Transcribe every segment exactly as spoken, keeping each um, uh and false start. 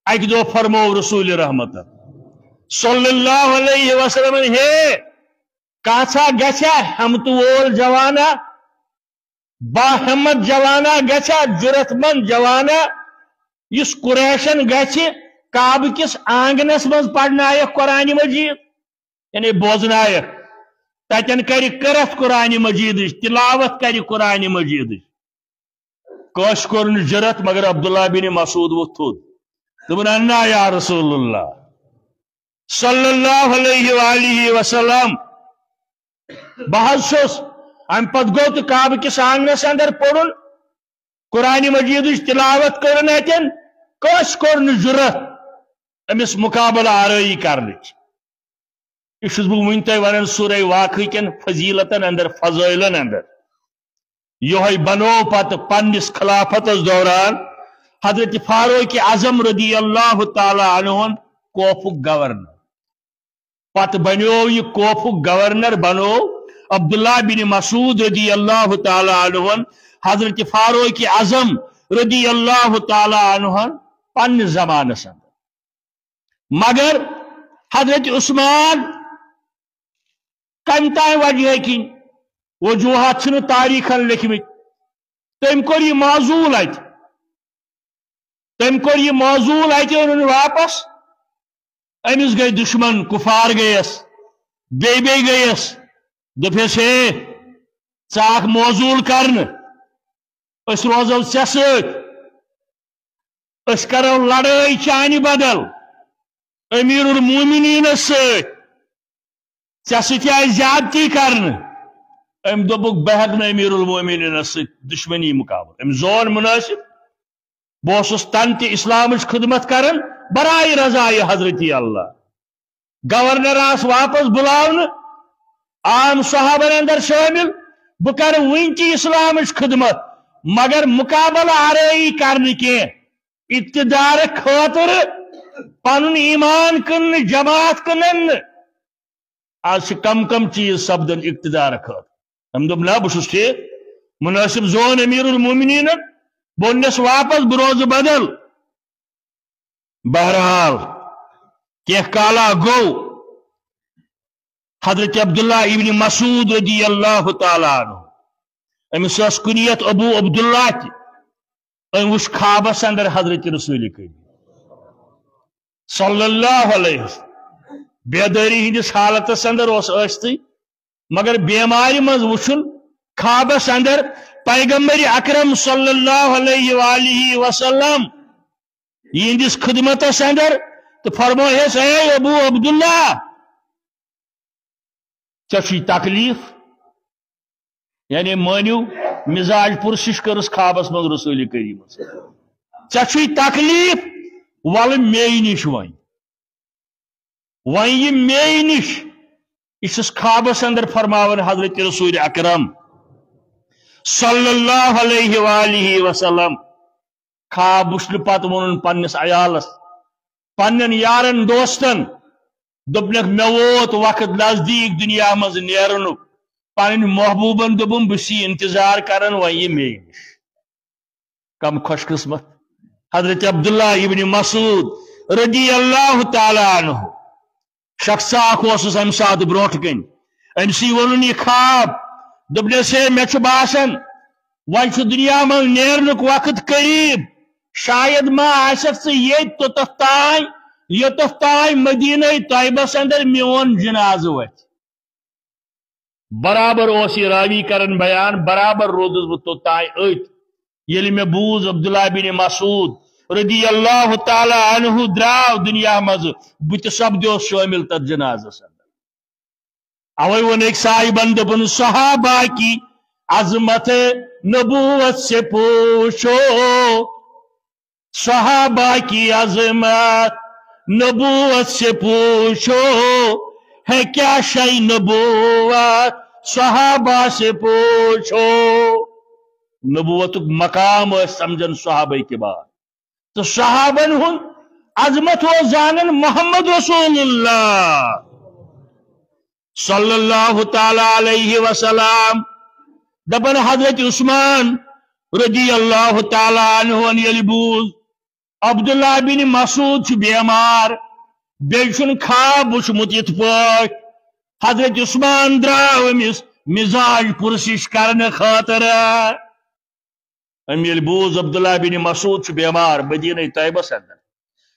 اکہِ دۄہ فرموو رسول رحمت صلی اللہ علیہ وسلم، ہے، کانٛژھا گژھیا ہمتہٕ وول جوانا، باہمت جوانا گژھیا، جرت مند جوانا، یُس قریشن گژھِ کعبہٕ کِس آنگنس منٛز پرنایکھ قرآن مجید، یعنی بوزنایکھ، تتٮ۪ن کرِ قرت قرآن مجیدٕچ، تلاوت کرِ قرآن مجیدٕچ۔ کٲنٛسہِ کوٚر نہٕ جرت مگر عبداللہ بن مسعود ووٚتھ تھوٚد۔ دوٚپُن، "انا یا رسول اللہ صلی اللہ علیہ وآلہ وسلم، بہٕ حظ چھُس۔" اَمہِ پتہٕ گوٚو تہٕ کعبہٕ کِس آنگنس اندر پوٚرُن، قرآن مجیدٕچ تلاوت کٔرٕن اَتٮ۪ن، کٲنٛسہِ کوٚر نہٕ جرت أمِس مقابلہٕ آرٲیی کرنٕچ۔ یہِ چھُس بہٕ وُنہِ تۄہہِ ونان سورہ واقعہ کٮ۪ن فضیلتن اندر، فضٲیلن اندر۔ یِہوٚے بنوو پتہٕ پننِس خلافتس دوران حضرت فاروق اعظم رضی اللہ تعالیٰ عنہ کوفُک گورنر۔ پتہٕ بنیو یہِ کوفُک گورنر، بنوو عبداللہ بن مسعود رضی اللہ تعالیٰ عنہ، حضرت فاروق اعظم رضی اللہ تعالیٰ عنہ پننِس زمانس اندر۔ مگر حضرت عثمان کمہِ تام وجہ کِنۍ، وجوہات چھِنہٕ تاریخن لیکھمٕتۍ، تٔمۍ کوٚر یہِ معزول اتہِ۔ تٔمۍ کوٚر یہِ معزول اتہِ، اوٚنُن واپس۔ أمِس گٔے دُشمن، کفار گٔیس، بیٚیہِ بیٚیہِ گٔیس۔ دوٚپہس، "ہے، ژٕ آکھ معزول کرنہٕ، أسۍ روزو ژےٚ سۭتۍ، أسۍ کرو لڑٲے چانہِ بدل امیر المومنینس سۭتۍ، ژےٚ سۭتۍ آیہِ زیادتی کرنہٕ۔" أمۍ دوٚپُکھ، "بہٕ ہٮ۪کہٕ نہٕ امیر المومنینس سۭتۍ دُشمنی مقابلہٕ۔" أمۍ زون منٲسِب، بہٕ اوسُس تن تہِ اسلامٕچ خدمت کران برائے رضائے حضرت اللہ۔ گورنر آس واپس بلاونہٕ، عام صحابن اندر شٲمِل، بہٕ کرٕ وُنہِ تہِ اسلامٕچ خدمت، مگر مقابلہٕ آرٲیی کرنہٕ کینٛہہ، اقتدار خٲطرٕ پنُن ایمان کٕننہٕ، جماعت کٕنن نہٕ۔ آز چھِ کم کم چیز سپدان اقتدار خٲطرٕ۔ أمۍ دوٚپ، "نہ، بہٕ چھُس ٹھیٖک۔" منٲسِب زون امیر المومنینن، بہٕ اوٚننس واپس، بہٕ روزٕ بدل۔ بہرحال، کینٛہہ کالا گوٚو، حضرت عبداللہ ابن مسعود رضی اللہ تعالیٰ عنہ، أمِس ٲس کنیت ابو عبداللہ تہِ۔ أمۍ وُچھ خوابس اندر حضرت رسول کریم صلی اللہ علیہ وسلم۔ بیدٲری ہٕنٛدِس حالتس اندر اوس ٲستٕے، مگر بیمارِ منٛز وُچھُن خوابس اندر پیغمبر اکرم صلی اللہ علیہ وآلہ وسلم یِہنٛدِس خدمتس اندر تہٕ فرموہس، "اے ابو عبداللہ، ژےٚ چھُے تکلیف؟" یعنی مٲنِو، مزاج پرسش کٔرٕس خوابس منٛز رسول کریمس، "ژےٚ چھُے تکلیف؟ ولہٕ مے نِش وۄنۍ، وۄنۍ یہِ مے نِش۔" یہِ چھُس خوابس اندر فرماوان حضرت رسول اکرم صلی اللہ علیہ وآلہ وسلم۔ خواب وٕچھنہٕ پتہٕ ووٚنُن پننِس عیالس، پننٮ۪ن یارن دوستن، دوٚپنکھ، "مےٚ ووت وقت نزدیٖک دُنیا منٛز نیرنُک، پنٕنۍ محبوٗبن دوٚپُم، بہٕ چھُس یہِ انتظار کران، وۄنۍ یہِ مے نِش۔" کم خوش قسمت حضرت عبداللہ ابن مسعود رضی اللہ تعالیٰ عنہ۔ شخص اکھ اوسُس امہِ ساتہٕ برونٛٹھ کنہِ۔ أمۍ سٕے ووٚنُن یہِ خواب۔ دوٚپنس، "ہے، مےٚ چھُ باسان، وۄنۍ چھُ دُنیا منٛز نیرنُک وقت قریب۔ شاید ما آسکھ ژٕ ییٚتہِ توٚتتھ تام، یوٚتتھ تام مدینہ طیبس اندر میون جنازٕ وتھِ۔" برابر اوس یہِ راوی کران بیان، برابر روٗدُس بہٕ توٚتام أتھۍ۔ ییٚلہِ مےٚ بوٗز عبداللہ بن مسعود رضی اللہ تعالیٰ عنہ درٛاو دُنیا منٛزٕ، بہٕ تہِ سپدیوس شٲمِل تتھ جنازس اندر۔ اوے ووٚن أکۍ صاحبن، دوٚپُن، "صحابہ کی عظمت نبوت سے پوچھو، صحابہ کی عظمت نبوت سے پوچھو، ہے کیا شے نبوت، صحابہ سے پوچھو۔" نبوتُک مقام ٲسۍ سمجھان صحابہ کبار۔ تہٕ صحابن ہُنٛد عظمت اوس زانان محمد رسول اللہ صلی اللہ تعالیٰ علیہ وسلم۔ دپان حضرت عثمان رضی اللہ تعالیٰ عنہ ییٚلہِ بوٗز، عبداللہ بن مسعود چھُ بیمار، بیٚیہِ چھُنہٕ خواب وُچھمُت یِتھ پٲٹھۍ۔ حضرت عثمان درٛاو أمِس مزاج پرسش کرنہٕ خٲطرٕ۔ أمۍ ییٚلہِ بوٗز عبداللہ بن مسعود چھُ بیمار مدینہ طیبس اندر،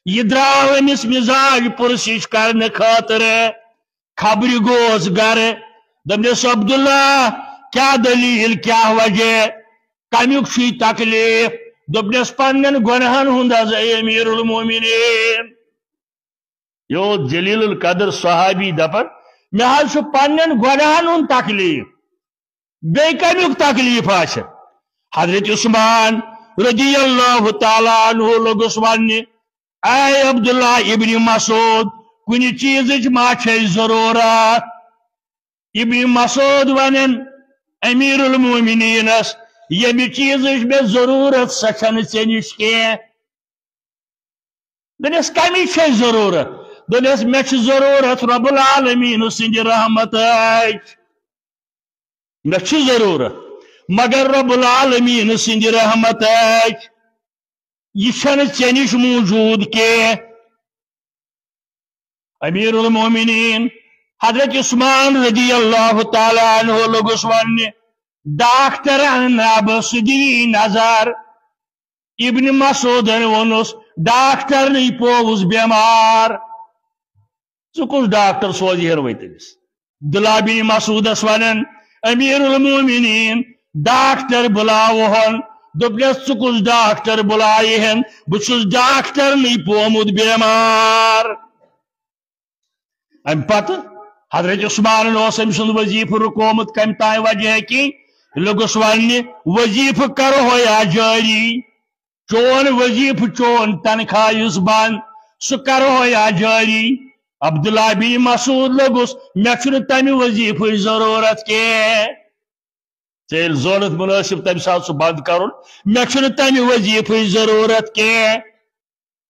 یہِ درٛاو أمِس مزاج پرسش کرنہٕ خٲطرٕ۔ خبرِ گوس گرٕ، دوٚپنس، "عبداللہ، کیٛاہ دٔلیٖل، کیٛاہ وجہ، کمیُک چھُے تکلیف؟" دوٚپنس، "پننٮ۪ن گۄناہن ہُنٛد حظ، اے امیر المومنین۔" یہِ اوس جلیل القدر صحابی دپان، "مےٚ حظ چھُ پننٮ۪ن گۄناہن ہُنٛد تکلیف، بیٚیہِ کمیُک تکلیف آسہِ؟" حضرت عثمان رضی اللہ تعالیٰ عنہ لوٚگُس وننہِ، "اے عبداللہ ابن مسعود، کُنہِ چیٖزٕچ ما چھے ضروٗرت؟" ابن مسعود ونان امیر المومنینس، "ییٚمہِ چیٖزٕچ مےٚ ضروٗرت، سۄ چھنہٕ ژےٚ نِش کینٛہہ۔" دوٚپنس، "کمِچ چھے ضروٗرت؟" دوٚپنس، "مےٚ چھِ ضروٗرت رب العالمین سٕنٛدِ رحمتٕچ۔ مےٚ چھِ ضروٗرت، مگر رب العالمین سٕنٛدِ رحمتٕچ، یہِ چھنہٕ ژےٚ نِش موٗجوٗد کینٛہہ۔" امیر المومنین حضرت عثمان رضی اللہ تعالیٰ عنہ لوٚگُس وننہِ، "ڈاکٹر اننہٕ بہٕ، سُہ دِیہِ نظر؟" ابن مسعودن ووٚنُس، "ڈاکٹر نٕے پووُس بیمار، ژٕ کُس ڈاکٹر سوزِ ہن وۄنۍ تٔمِس؟" عبداللہ بن مسعودس ونان، امیر المومنین، ڈاکٹر بلاوہن۔ دوٚپنس، "ژٕ کُس ڈاکٹر بلایہِ ہن؟ بہٕ چھُس ڈاکٹر نٕے پومُت بیمار۔" امہِ پتہٕ حضرت عثمانن اوس أمۍ سُنٛد وظیفہٕ رُکومُت، کمہِ تام وجہ کِنۍ۔ لوٚگُس وننہِ، "وظیفہٕ کرو یا جٲری، چون وظیفہٕ، چون تنخواہ یُس بند، سُہ کرو یا جٲری؟" عبداللہ بن مسعود لوٚگُس، "مےٚ چھُنہٕ تمہِ وظیفٕچ ضروٗرت کینٛہہ۔ ژےٚ ییٚلہِ زونُتھ مُنٲسِب تمہِ ساتہٕ سُہ بند کرُن، مےٚ چھُنہٕ تمہِ وظیفٕچ ضروٗرت کینٛہہ۔"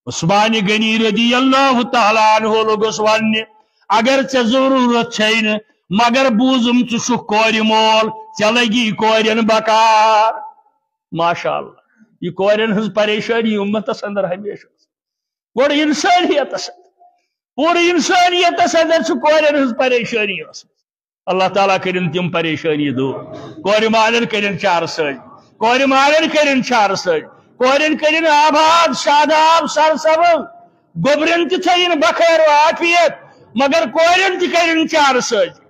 عثمان غنی رضی اللہ تعالیٰ عنہ لوٚگُس وننہِ، "اگر ژےٚ ضروٗرت چھے نہٕ، مگر بوٗزُم ژٕ چھُکھ کورِ مول، ژےٚ لگی کورٮ۪ن بکار۔" ماشاء اللہ، یہِ کورٮ۪ن ہٕنٛز پریشٲنی اُمتس اندر ہمیشہٕ ٲس۔ گۄڈٕ انسٲنیتس اندر، پوٗرٕ انسٲنیتس اندر چھُ کورٮ۪ن ہٕنٛز پریشٲنی ٲسمٕژ۔ اللہ تعالیٰ کٔرِن تِم پریشٲنی دوٗر۔ کورِ مالٮ۪ن کٔرِن چارٕ سٲزی، کورِ مالٮ۪ن کٔرِن چارٕ سٲزی، کورٮ۪ن کٔرِن آباد، شاداب، سرسبز، گوٚبرٮ۪ن تہِ تھٲیِن بخیر و عافیت، مگر کورٮ۪ن تہِ کٔرِن چارٕ سٲزی۔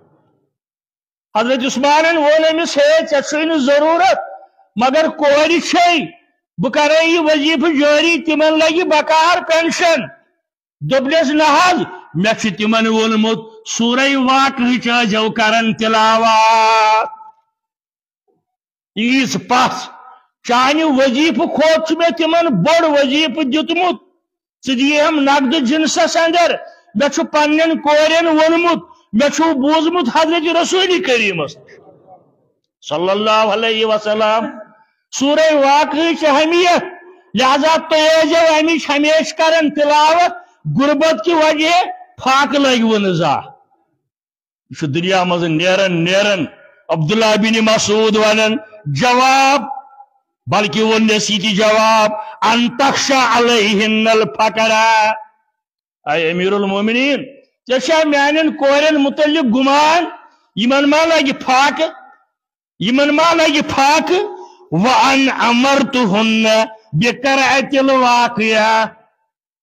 حضرت عثمانن ووٚن أمِس، "ہے، ژےٚ چھُے نہٕ ضروٗرت، مگر کورِ چھے، بہٕ کرے یہِ وظیفہٕ جٲری، تِمن لگہِ بکار پینشن۔" دوٚپنس، "نہ حظ، مےٚ چھُ تِمن ووٚنمُت، سورہ واقعہٕچ ٲسۍزیو کران تلاوت۔ ییٖژ پژھ، چانہِ وظیفہٕ کھۄتہٕ چھُ مےٚ تِمن بوٚڑ وظیفہٕ دیُتمُت۔ ژٕ دِیہم نقدٕ جنسس اندر۔ مےٚ چھُ پننٮ۪ن کورٮ۪ن ووٚنمُت، مےٚ چھُ بوٗزمُت حضرت رسول کریمس نِش صلی اللہ علیہ وسلم، سورہ واقعہٕچ اہمیت، لہذا تُہۍ ٲسۍزیو امِچ ہمیشہِ کران تلاوت، غربت کہِ وجہ فاقہٕ لٲگِوٕ نہٕ زانٛہہ۔" یہِ چھُ دُنیا منٛز نیران نیران عبداللہ بن مسعود ونان جواب، بلکہِ ووٚننس یہِ تہِ جواب، "ان تخشی علیہن الفقر۔" اے امیر المومنین، ژےٚ چھا میانٮ۪ن کورٮ۪ن متعلق گمان؟ یِمن ما لگہِ فاقہٕ؟ یِمن ما لگہِ فاقہٕ؟ "وان امرتہن بقرعۃ الواقعہ۔"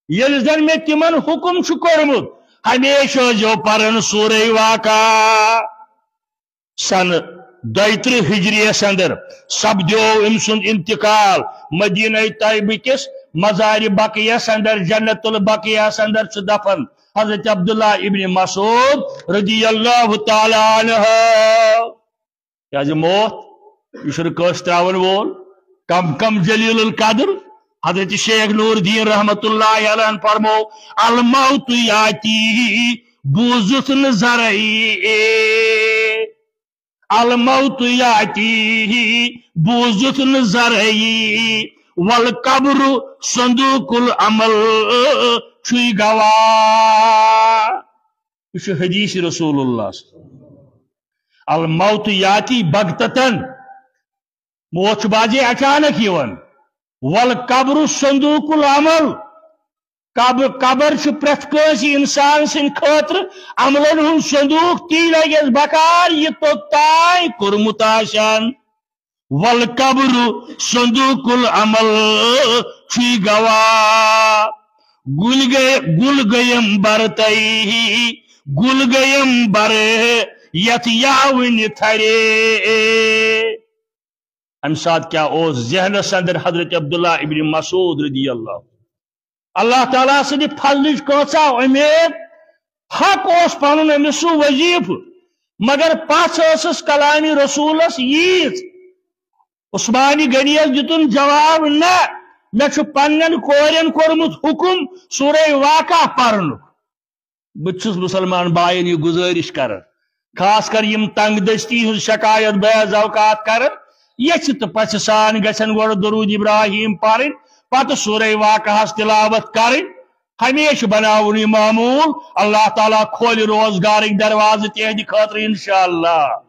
ییٚلہِ زن مےٚ تِمن حُکم چھُ کوٚرمُت، ہمیشہٕ ٲسۍزیو پران سورہ واقعہ۔ سنہٕ دۄیہِ ترٕٛہ ہجریَس اندر سپدیو أمۍ سُنٛد انتقال۔ مدینہ طیبہ کِس مزار بقیعس اندر، جنت البقیعس اندر چھُ دفن حضرت عبداللہ ابن مسعود رضی اللہ تعالیٰ عنہ۔ کیازِ موت، یہِ چھُنہٕ کٲنٛسہِ ترٛاوَن وول۔ کم کم جلیل القدر۔ حضرت شیخ نور الدین رحمت اللہ علیہ فرمو، "الموت یاتی بوزُتھ نہٕ زرعی، الموت یاتی بوزُتھ نہٕ زرعی، والقبر صندوق العمل چھُے گواہ۔" یہِ چھُ حدیث رسول اللہ۔ الموت یاتی بغتتن، موت چھُ بعضے اچانک یِوان۔ والقبر صندوق العمل۔ قبر، قبر چھُ پرٛٮ۪تھ کٲنٛسہِ اِنسان سٕنٛدِ خٲطرٕ عملن ہُنٛد صندوق، تی لگٮ۪س بکار یہِ توٚتام کوٚرمُت آسن۔ والقبر صندوق العمل چھُے گواہ۔ گُل گٔے، گُل گٔیم بر تئی، گُل گٔیم بر یتھ یاوٕنہِ تھرے۔ امہِ ساتہٕ کیٛاہ اوس ذہنس اندر حضرت عبداللہ ابن مسعود رضی اللہ؟ اللہ تعالیٰ سٕنٛدِ فضلٕچ کۭژاہ اُمید۔ حق اوس پنُن أمِس سُہ وظیفہٕ، مگر پژھ ٲسٕس کلامِ رسولس ییٖژ۔ عثمانِ غنیس دِتُن جواب، نہ، مےٚ چھُ پننٮ۪ن کورٮ۪ن کوٚرمُت حُکم سورہ واقعہ پرنُک۔ بہٕ تہِ چھُس مُسلمان باین یہِ گُزٲرِش کران، خاص کر یِم تنگ دستی ہٕنٛز شکایت بعض اوقات کران، یژھِ تہٕ پژھِ سان گژھن گۄڈٕ درود ابراہیم پرٕنۍ، پتہٕ سورہ واقعہس تلاوت کرٕنۍ۔ ہمیشہٕ بناوُن یہِ معموٗل۔ اللہ تعالیٰ کھولہِ روزگارٕکۍ دروازٕ تِہنٛدِ خٲطرٕ انشاءاللہ۔